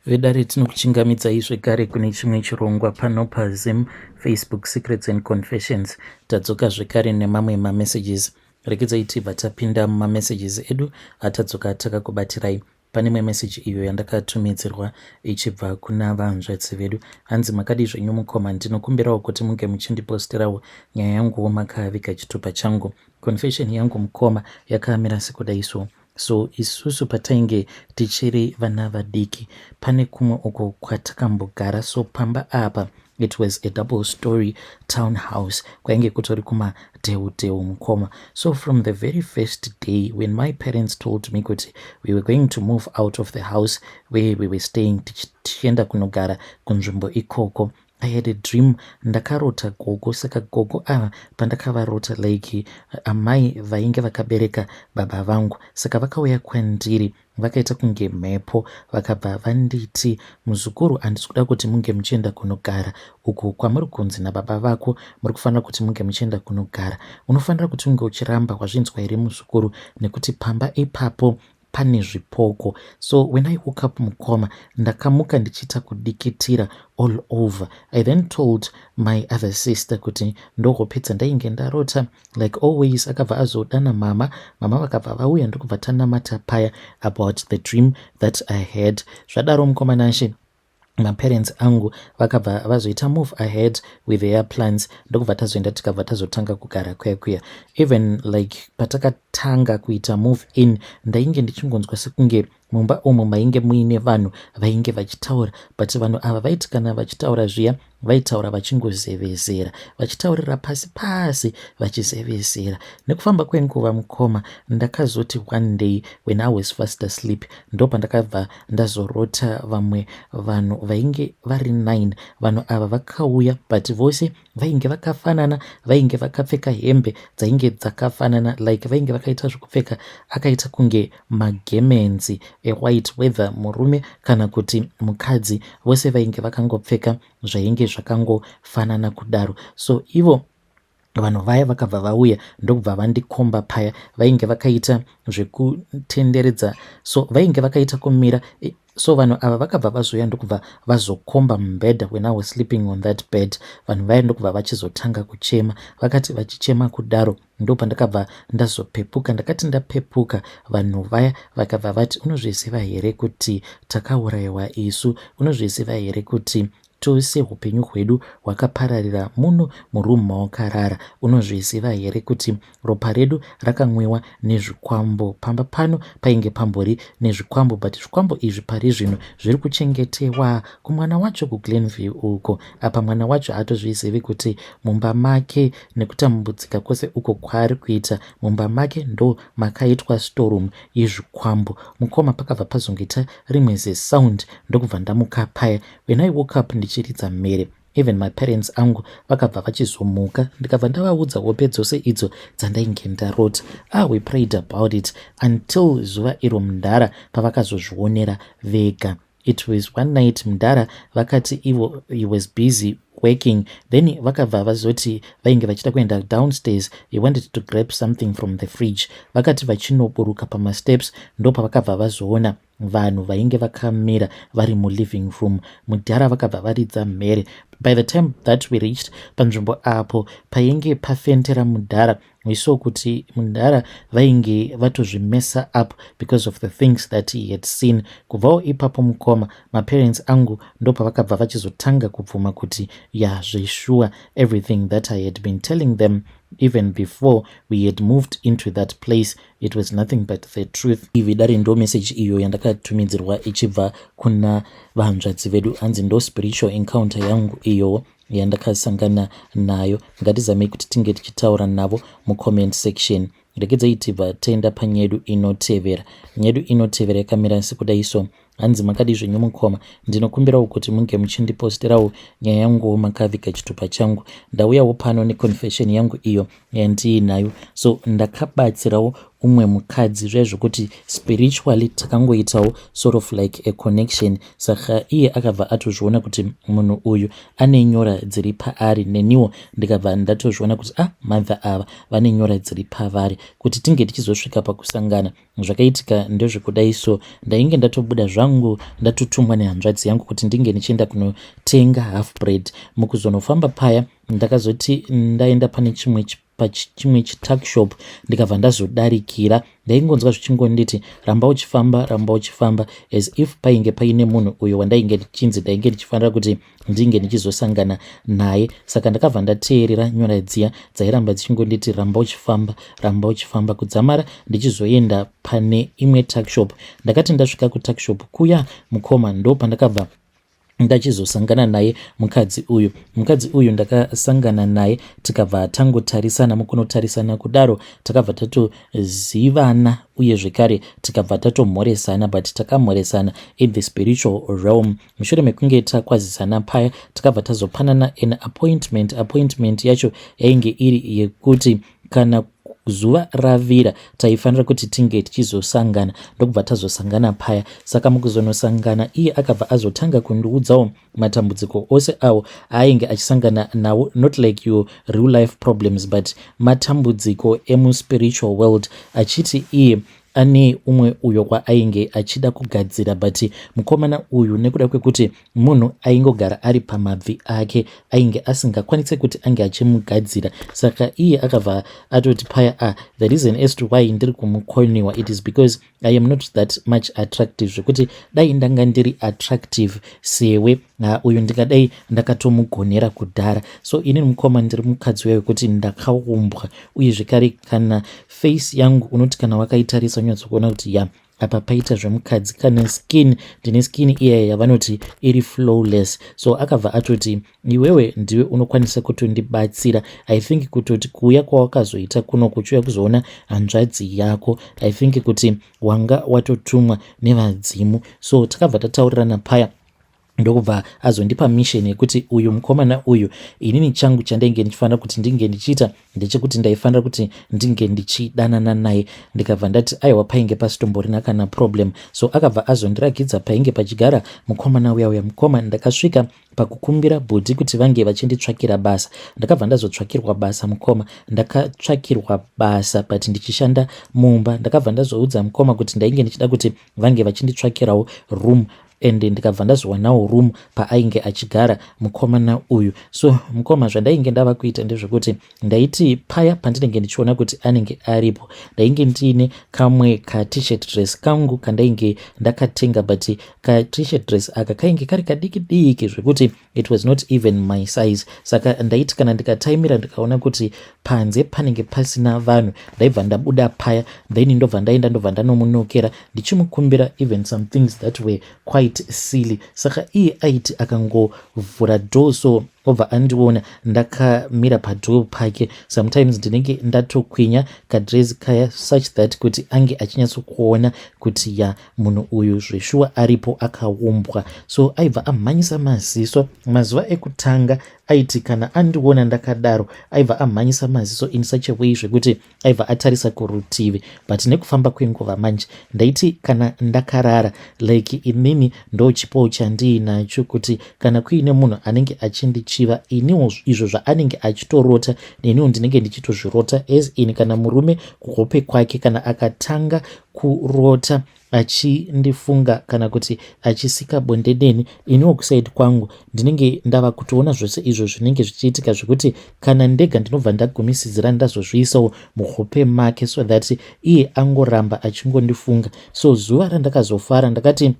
Vedare tinokuchingamidzai zvekare kune chimwe chirongwa pano paZim Facebook Secrets and Confessions. Tadzoka zvekare nemamwe mamessages. Regedzai tibva tapinda mumamessages edu atadzoka takakubatirai. Pane imwe message iyo yandakatumidzirwa ichibva kuna vahanzvadzi vedu. Hanzi makadii zvenyu mukoma, ndinokumbirawo kuti munge muchindiposterawo nyaya yanguwo makaviga chitupa changu. Confession yangu mukoma yakamira sekudai so. So isusu patainge tichiri vana vadiki pane kumwe uko kwatakambogara so pamba apa it was a double story town house kwainge kutori kumadheudheu mukoma. So from the very first day when my parents told me kuti we were going to move out of the house where we were staying tichienda kunogara kunzvimbo ikoko, I had a dream. Ndakarota gogo. Saka gogo ava pandakavarota, like amai vainge vakabereka baba vangu, saka vakauya kwandiri vakaita kunge mhepo, vakabva vanditi, "Muzukuru, handisi kuda kuti munge muchienda kunogara uku kwamuri kunzi nababa vako muri kufanira kuti munge muchienda kunogara. Unofanira kuti unge uchiramba, wazvinzwa here muzukuru? Nekuti pamba ipapo pane zvipoko." So when I woke up mukoma, ndakamuka ndichiita kudikitira all over. I then told my other sister kuti ndohope dzandainge ndarota. Like always, akabva azodana mama. Mama vakabva vauya, ndokubva tanamata paya about the dream that I had. Zvadaro mukoma Nashe, maparents angu vakabva vazoita move ahead with their plans, ndokubva tazoenda, tikabva tazotanga kugara kuya kuya. Even like patakatanga kuita move in, ndainge ndichingonzwa sekunge mumba umu mainge muine vanhu vainge vachitaura, but vanhu ava vaiti kana vachitaura zviya, vaitaura vachingozevezera, vachitaurira pasi pasi, vachizevezera. Nekufamba kwenguva mukoma, ndakazoti one day when I was fast asleep, ndo pandakabva ndazorota vamwe vanhu vainge vari 9. Vanhu ava vakauya, but vose vainge vakafanana, vainge vakapfeka hembe dzainge dzakafanana, like vainge vakaita zvekupfeka akaita kunge magemenzi ewhite, whether murume kana kuti mukadzi, vose vainge vakangopfeka zvainge zvakangofanana kudaro. So ivo vanhu vaya vakabva vauya, ndokubva vandikomba paya. Vainge vakaita zvekutenderedza, so vainge vakaita kumira. So vanhu ava vakabva vazouya, ndokubva vazokomba mubhedha when I was sleeping on that bed. Vanhu vaya ndokubva vachizotanga kuchema. Vakati vachichema kudaro, ndo pandakabva ndazopepuka. Ndakati ndapepuka, vanhu vaya vakabva vati, "Unozviziva here kuti takaurayiwa isu? Unozviziva here kuti tose upenyu hwedu hwakapararira muno murumu mawakarara? Unozviziva here kuti ropa redu rakamwiwa nezvikwambo? Pamba pano painge pambori nezvikwambo, but zvikwambo izvi pari zvino zviri kuchengetewa kumwana wacho kuGlenview uko. Apa mwana wacho haatozvizivi kuti mumba make, nekutambudzika kwose uko kwaari kuita, mumba make ndo makaitwa storeroom yezvikwambo." Mukoma, pakabva pazongoita rimwe zesound, ndokubva ndamuka paya. When I woke up ndichiridza mhere, even my parents angu vakabva vachizomuka, ndikabva ndavaudza hope dzose idzo dzandainge ndarota. Ah, we prayed about it until zuva iro mudhara pavakazozvionera vega. It was one night, mudhara vakati ivo he was busy working, then vakabva vazoti vainge vachida kuenda downstairs. He wanted to grab something from the fridge. Vakati vachinoburuka pamasteps, ndo pavakabva vazoona vanhu vainge vakamira vari muliving room. Mudhara vakabva varidza mhere. By the time that we reached panzvimbo apo painge pafentera mudhara, we saw kuti mudhara vainge vatozvimessa up because of the things that he had seen. Kubvawo ipapo mukoma, maparents angu ndopavakabva vachizotanga kubvuma kuti ya, zvesure, everything that I had been telling them even before we had moved into that place, it was nothing but the truth. Ivi dare ndo message iyo yandakatumidzirwa ichibva kuna vahanzvadzi vedu. Hanzi ndo spiritual encounter yangu iyo yandakasangana nayo. Ngatizamei kuti tinge tichitaura navo mucomment section. Regedzai tibva taenda panyedu inotevera. Nyedu inotevera yakamira sekudai so. Hanzi makadi zvenyu mukoma, ndinokumbirawo kuti munge muchindiposterawo nyaya yanguwo makaviga chitupa changu. Ndauyawo pano neconfession yangu iyo yandiinayo. So ndakabatsirawo umwe mukadzi zviya zvokuti spiritually takangoitawo sort of like a connection. Saka iye akabva atozviona kuti munhu uyu ane nyora dziri paari, neniwo ndikabva ndatozviona kuti ah, mother ava vane nyora dziri pavari. Kuti tinge tichizosvika pakusangana, zvakaitika ndezvekudai so. Ndainge ndatobuda zvangu. zvangu ndatotumwa nehanzvadzi yangu kuti ndinge ndichienda kunotenga half bread. Mukuzonofamba paya ndakazoti ndaenda pane chimwe pachimwe chituckshop, ndikabva ndazodarikira. Ndaingonzwa zvichingonditi, "Ramba uchifamba, ramba uchifamba," as if painge paine munhu uyo wandainge ndichinzi ndainge ndichifanira kuti ndinge ndichizosangana naye. Saka ndakabva ndateerera nyora dziya dzairamba dzichingonditi, "Ramba uchifamba, ramba uchifamba," kudzamara ndichizoenda pane imwe tuckshop. Ndakati ndasvika kutuckshop kuya, mukoma, ndo pandakabva ndachizosangana naye mukadzi uyu. Mukadzi uyu ndakasangana naye, tikabva tangotarisana. Mukunotarisana kudaro takabva tatozivana, uye zvekare tikabva tatomhoresana, but takamhoresana in the spiritual realm. Mushure mekunge takwazisana paya, takabva tazopanana an appointment. Appointment yacho yainge iri yekuti kana zuva ravira taifanira kuti tinge tichizosangana. Ndokubva tazosangana paya. Saka mukuzonosangana, iye akabva azotanga kundiudzawo matambudziko ose awo aainge achisangana nawo, not like your real life problems, but matambudziko emuspiritual world, achiti iye ane umwe uyo kwaainge achida kugadzira, but mukomana uyu, nekuda kwekuti munhu aingogara ari pamabvi ake, ainge asingakwanisi kuti ange achimugadzira. Saka iye akabva atoti paya, "Ah, the reason as to why ndiri kumukoniwa, it is because I am not that much attractive, zvekuti dai ndanga ndiri attractive sewe, uyu ndingadai ndakatomugonera kudhara. So inini, mukoma, ndiri mukadzi uya wekuti ndakaumbwa, uye zvekare kana face yangu unoti kana wakaitarisa unyatsokuona kuti ya, apa paita zvemukadzi. Kana skin, ndine skin iya yavanoti iri flawless." So akabva atoti, "Iwewe ndiwe unokwanisa kutondibatsira. I think kutoti kuuya kwawakazoita kuno kuchiuya kuzoona hanzvadzi yako, I think kuti wanga watotumwa nevadzimu." So takabva tataurirana paya, ndokubva azondipa mission yekuti uyu mukomana uyu, inini changu chandainge ndichifanira kuti ndinge ndichiita ndechekuti ndaifanira kuti ndinge ndichidanana naye. Ndikabva ndati aiwa, painge pasitomborina kana problem. So akabva azondiragidza painge pachigara mukomana uya uya. Mukoma, ndakasvika pakukumbira bhudhi kuti vange vachinditsvakira basa. Ndakabva ndazotsvakirwa basa, mukoma. Ndakatsvakirwa basa, but ndichishanda mumba. Ndakabva ndazoudza mukoma kuti ndainge ndichida kuti vange vachinditsvakirawo room, and ndikabva ndazowanawo room paainge achigara mukomana uyu. So mukoma, zvandainge ndava kuita ndezvekuti ndaiti paya pandinenge ndichiona kuti anenge aripo, ndainge ndiine kamwe katshirt dress kangu kandainge ndakatenga, but katshirt dress aka kainge kari kadiki diki zvekuti it was not even my size. Saka ndaiti kana ndikataimira, ndikaona kuti panze panenge pasina vanhu, ndaibva ndabuda paya, then ndobva ndaenda, ndobva ndanomunokera ndichimukumbira even some things that were quite silly. Saka iye aiti akangovhura door so, obva andiona ndakamira padoor pake. Sometimes ndinenge ndatokwinya kadress kaya such that kuti ange achinyatsokuona kuti ya, munhu uyu zveshuwa aripo, akaumbwa. So aibva amhanyisa maziso. Mazuva ekutanga aiti kana andiona ndakadaro, aibva amhanyisa maziso in such a way zvekuti aibva atarisa kurutivi. But nekufamba kwenguva manje, ndaiti kana ndakarara, like inini ndo chipowo chandiinacho kuti kana kuine munhu anenge achindichiva, iniwo izvo zvaanenge achitorota neniwo ndinenge ndichitozvirota. As in, kana murume kuhope kwake kana akatanga kurota achindifunga kana kuti achisika bonde neni, iniwo kuside kwangu ndinenge ndava kutoona zvose izvo zvinenge zvichiitika, zvekuti kana ndega ndinobva ndagumisidzira ndazozviisawo muhope make, so that iye angoramba achingondifunga. So zuva randakazofara, ndakati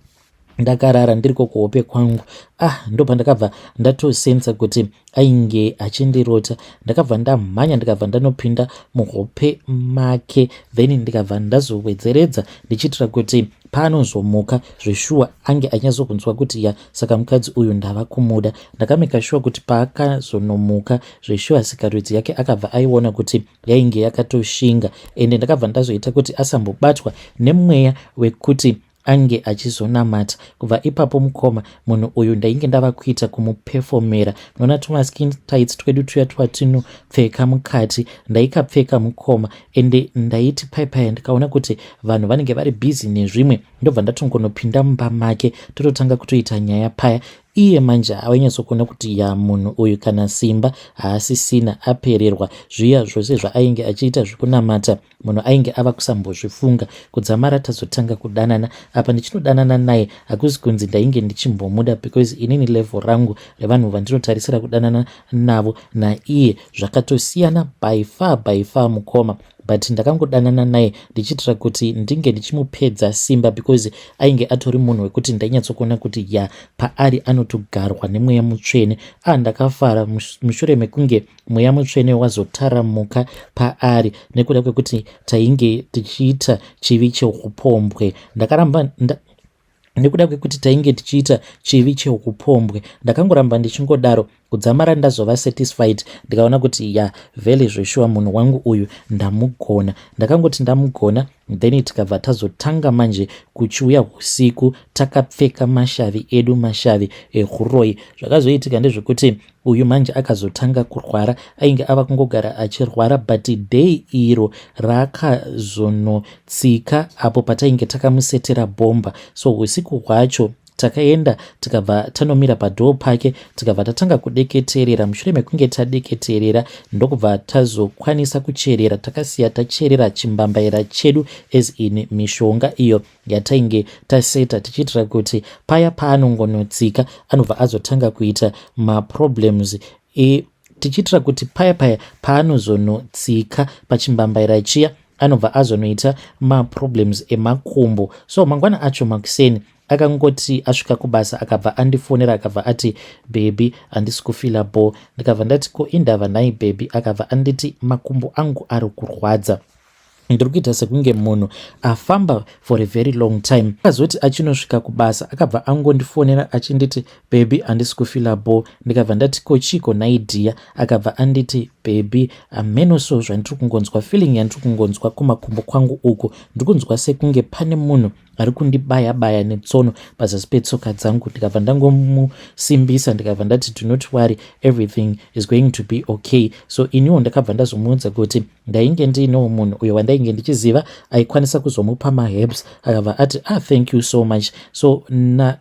ndakarara ndiriko kuhope kwangu, ah, ndopandakabva ndatosensa kuti ainge achindirota. Ndakabva ndamhanya, ndikabva ndanopinda muhope make, then ndikabva ndazowedzeredza ndichiitira kuti paanozomuka zveshuwa ange achinyatsonzwa kuti ya, saka mukadzi uyu ndava kumuda. Ndakameka shuwa kuti paakazonomuka zveshuwa, sikarudzi yake akabva aiona kuti yainge yakatoshinga. Ende ndakabva ndazoita kuti asambobatwa nemweya wekuti ange achizonamata. Kubva ipapo, mukoma, munhu uyu ndainge ndava kuita kumupefomera. Unoona tumaskin tights twedu tuya twatinopfeka mukati, ndaikapfeka, mukoma. Ende ndaiti paipaya ndikaona kuti vanhu vanenge vari busy nezvimwe, ndobva ndatongonopinda mumba make, tototanga kutoita nyaya paya. Iye manje ainyatsokuona kuti ya, munhu uyu kana simba haasisina, apererwa. Zviya zvose zvaainge achiita zvekunamata, munhu ainge ava kusambozvifunga. Kudzamara tazotanga kudanana. Apa ndichinodanana naye, hakusi kunzi ndainge ndichimbomuda, because inini level rangu revanhu vandinotarisira kudanana navo naiye zvakatosiyana by far, by far, mukoma. But ndakangodanana naye ndichiitira kuti ndinge ndichimupedza simba, because ainge atori munhu wekuti ndainyatsokuona kuti ya, paari anotogarwa nemweya mutsvene. A, ndakafara mushure mekunge mweya mutsvene wazotaramuka paari, nekuda kwekuti tainge tichiita chivi cheupombwe. Ndakaramba nekuda kwekuti tainge tichiita chivi cheupombwe, ndakangoramba ndichingodaro kudzamara ndazova satisfied, ndikaona kuti ya, vhele zveshuwa, munhu wangu uyu ndamugona. Ndakangoti ndamugona, then tikabva tazotanga manje kuchiuya usiku takapfeka mashavi edu, mashavi ehuroyi. Zvakazoitika ndezvekuti uyu manje akazotanga kurwara. Ainge ava kungogara achirwara, but day iro raakazonotsika apo patainge takamusetera bhomba, so usiku hwacho takaenda, tikabva tanomira padoor pake, tikabva tatanga kudeketerera. Mushure mekunge tadeketerera, ndokubva tazokwanisa kucherera. Takasiya tacherera chimbambaira chedu, as in mishonga iyo yatainge taseta, tichiitira kuti paya paanongonotsika anobva azotanga kuita maproblems e, tichiitira kuti paya paya paanozonotsika pachimbambaira chiya, anobva azonoita maproblems emakumbo. So mangwana acho makuseni, akangoti asvika kubasa, akabva andifonera, akabva ati, "Baby, handisi kufeela bho." Ndikabva ndati, "Ko indava nhai, baby?" Akabva anditi, "Makumbo angu ari kurwadza, ndiri kuita sekunge munhu afamba for a very long time." Akazoti achinosvika kubasa, akabva angondifonera achinditi, "Baby, handisi kufeela bho." Ndikabva ndati, "Ko chiko nhai, dear?" Akabva anditi, "Baby, hameno so zvandiri kungonzwa, feeling yandiri kungonzwa kumakumbo kwangu uku, ndiri kunzwa sekunge pane munhu ari kundibaya baya netsono pazasi petsoka dzangu." Ndikabva ndangomusimbisa, ndikabva ndati, "Do not worry, everything is going to be okay." So iniwo ndakabva ndazomuudza kuti ndainge ndiinewo munhu uyo wandainge ndichiziva aikwanisa kuzomupa maherbs. Akabva ati, "Ah, thank you so much." So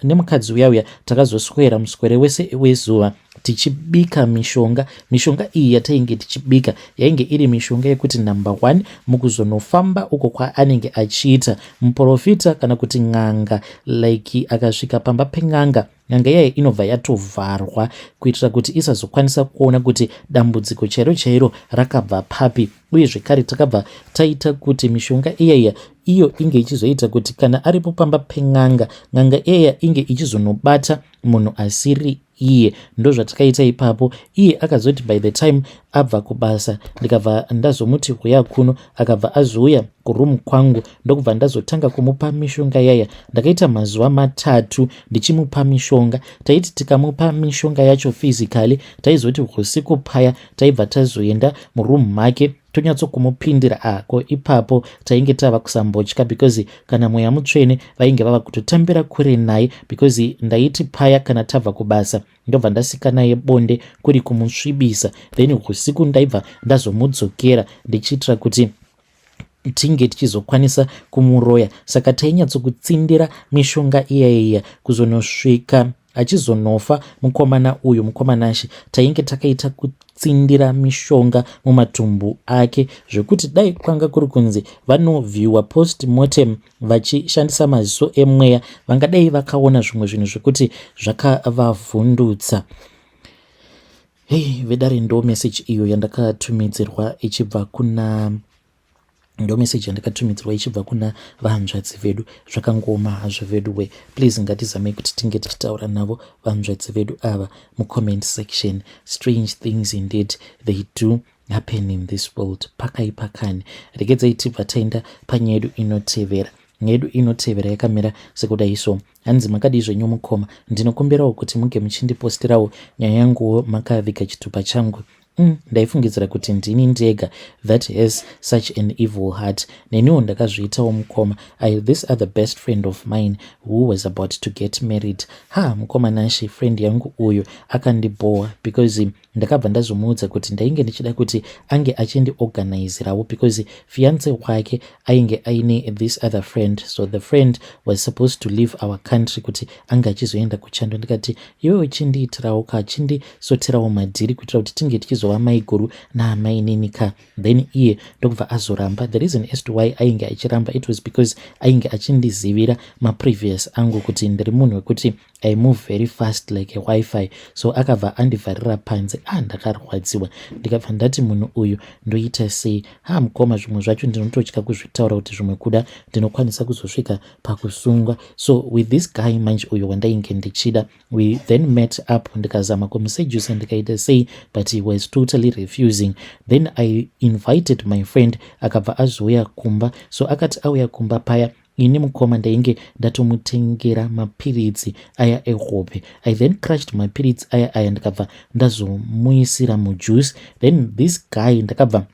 nemukadzi uya uya takazoswera muswere wese wezuva tichibika mishonga. Mishonga iyi yatainge tichibika yainge iri mishonga yekuti, number one, mukuzonofamba uko kwaanenge achiita muprofita kana kuti n'anga, like akasvika pamba pen'anga, n'anga iyaya inobva yatovharwa kuitira kuti isazokwanisa kuona kuti dambudziko chairo chairo rakabva papi. Uye zvekare takabva taita kuti mishonga iyaya iyo inge ichizoita kuti kana aripo pamba pen'anga, n'anga iyaya inge ichizonobata munhu asiri iye. Ndozvatakaita ipapo. Iye akazoti by the time abva kubasa, ndikabva ndazomuti, "Huya kuno." Akabva azouya kuroom kwangu, ndokubva ndazotanga kumupa mishonga yaya. Ndakaita mazuva 3 ndichimupa mishonga. Taiti tikamupa mishonga yacho physically, taizoti usiku paya taibva tazoenda muroom make, tonyatsokumupindira ako ipapo. Tainge tava kusambotya, because kana mweya mutsvene vainge vava kutotambira kure naye, because ndaiti paya kana tabva kubasa, ndobva ndasika naye bonde kuri kumusvibisa, then usiku ndaibva ndazomudzokera ndichiitira kuti tinge tichizokwanisa kumuroya. Saka tainyatsokutsindira mishonga iya iya kuzonosvika achizonofa mukomana uyu. Mukomanashe, tainge takaita kutsindira mishonga mumatumbu ake zvekuti dai kwanga kuri kunzi vanovhiwa post mortem vachishandisa maziso emweya, vangadai vakaona zvimwe zvinhu zvekuti zvakavavhundutsa. Hei vedare, ndo message iyo yandakatumidzirwa ichibva kuna, ndo message yandakatumidzirwa ichibva kuna vanzvadzi vedu. Zvakangoma hazvo vedu we. Please, ngatizamei kuti tinge tichitaura navo vanzvadzi vedu ava mucomment section. Strange things indeed, they do happen in this world. Pakaipa kani. Regedzai tibva taenda panyaya yedu inotevera. Nyaya yedu inotevera yakamira sekudai so. Hanzi, "Makadii zvenyu mukoma? Ndinokumbirawo kuti muge muchindipostirawo nyaya yanguwo makaviga chitupa changu. Ndaifungidzira kuti ndini ndega that has such an evil heart. Neniwo ndakazviitawo mukoma. I have this other best friend of mine who was about to get married. Ha, mukoma Nashe, friend yangu uyu akandibhowa because Ndakabva ndazomuudza kuti ndainge ndichida kuti ange achindiorganizirawo because fiance wake ainge aine this other friend, so the friend was supposed to leave our country kuti ange achizoenda kuchando. Ndikati, "Iwe uchindiitirawo ka, achindisoterawo madhiri kuitira kuti tinge tichizova maiguru naamainini ka." Then iye ndokubva azoramba. The reason as to why ainge achiramba, it was because ainge achindizivira maprevious angu kuti ndiri munhu wekuti I move very fast like a WiFi, so akabva andivharira panze. Ah, ndakarwadziwa. Ndikabva ndati, "Munhu uyu ndoita sei?" Ha, mukoma, zvimwe zvacho ndinototya kuzvitaura kuti zvimwe kuda ndinokwanisa kuzosvika pakusungwa. So with this guy manje, uyu wandainge ndichida, we then met up. Ndikazama kumusedusa, ndikaita sei, but he was totally refusing. Then I invited my friend, akabva azouya kumba. So akati auya kumba paya, ini mukoma ndainge ndatomutengera mapiritsi aya ehope. I then crushed mapiritsi aya aya, ndikabva ndazomuisira mujuice. Then this guy ndakabva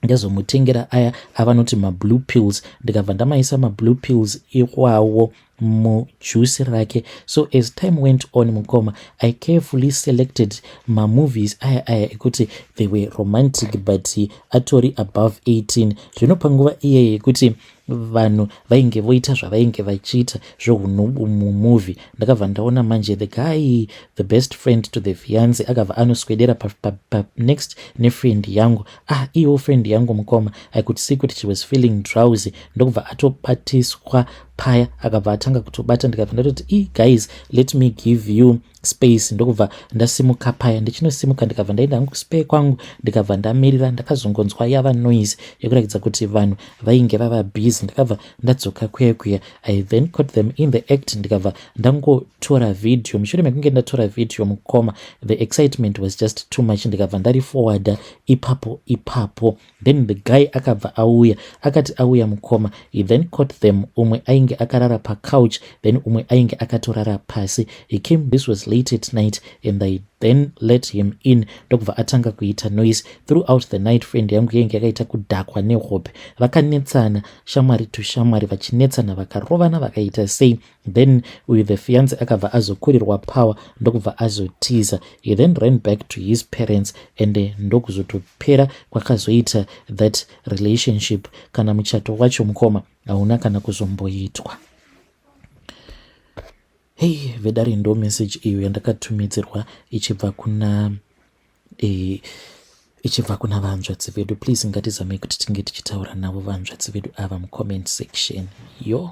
ndazomutengera aya avanoti mablue pills, ndikabva ndamaisa mablue pills iwawo mujuice rake. So as time went on, mukoma, I carefully selected mamovies aya aya ekuti they were romantic but atori above 18. Zvino panguva iyeye yekuti vanhu vainge voita zvavainge vachiita zvehunubu mumovie, ndakabva ndaona manje the guy, the best friend to the fiance, akabva anoswedera panext nefriend yangu. Ah, iwo friend yangu, mukoma, I could see kuti she was feeling drowsy, ndokubva atobatiswa paya, akabva atanga kutobata. Ndikabva ndatoti, "E guys, let me give you space." Ndokubva ndasimuka paya. Ndichinosimuka, ndikabva ndaenda hangu kuspare kwangu, ndikabva ndamirira. Ndakazongonzwa yava noise yekuratidza kuti vanhu vainge vava busy. Ndakabva ndadzoka kuya kuya. I then caught them in the act, ndikabva ndangotora vhidhiyo. Mushure mekunge ndatora vhidhiyo, mukoma, the excitement was just too much. Ndikabva ndariforwarda ipapo ipapo. Then the guy akabva auya. Akati auya, mukoma, he then caught them, umwe ainge akarara pacouch, then umwe ainge akatorara pasi. He came, this was late at night, and they then let him in, ndokubva atanga kuita noise throughout the night. Friend yangu yainge yakaita kudhakwa nehope. Vakanetsana shamwari to shamwari, vachinetsana, vakarovana, vakaita sei. Then uyu the fiance akabva azokurirwa power, ndokubva azotiza. He then ran back to his parents and ndokuzotopera kwakazoita that relationship. Kana muchato wacho, mukoma, hauna kana kuzomboitwa. Hei vedare, ndo message iyo yandakatumidzirwa ichibva kuna vanzvadzi vedu. Please, ngatizamei kuti tinge tichitaura navo vanzvadzi vedu ava mucomment section yo.